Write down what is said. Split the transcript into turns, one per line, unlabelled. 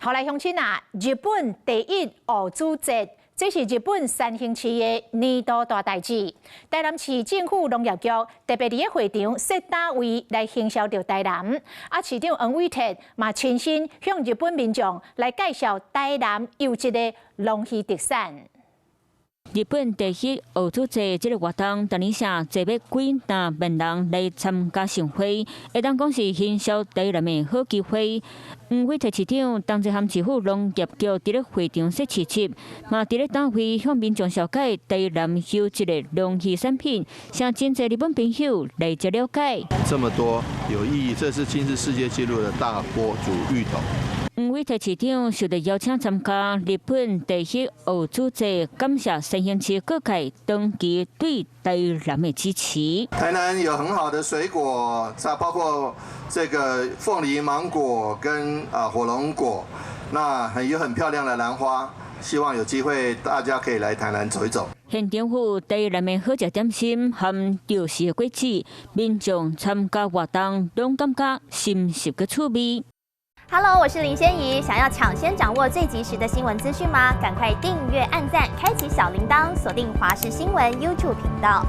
好來，鄉親啊，日本第一芋子節，這是日本山形市的年度大代誌。台南市政府農業局特別佇个會場設攤位來行銷著台南。啊，市長黃偉哲嘛親身向日本民眾來介紹台南優質的龍魚特產。
日本第一芋子節這个活動，逐年下濟欲幾若萬人來參加盛會，會當講是行銷台南的好機會。黃偉哲市長同齊和市府農業局佇咧會場設市集，嘛佇咧攤位向民眾紹介台南優質的龍魚產品，請真濟日本朋友來這了解。
這麼多有意義，這是金氏世界紀錄的大鍋煮芋頭。
黃偉哲市長受到邀請參加日本第一芋子節，感謝山形市各界長期對台南的支持。
台南有很好的水果，在包括這個鳳梨、芒果跟火龍果，那很有很漂亮的蘭花，希望有機會大家可以來台南走一走。
現場有台南的好食點心和著時的果子，民眾參加活動攏感覺深受個趣味。
Hello，我是林仙怡。想要搶先掌握最及時的新聞資訊嗎？趕快訂閱、按讚、開啟小鈴鐺，鎖定華視新聞 YouTube 頻道。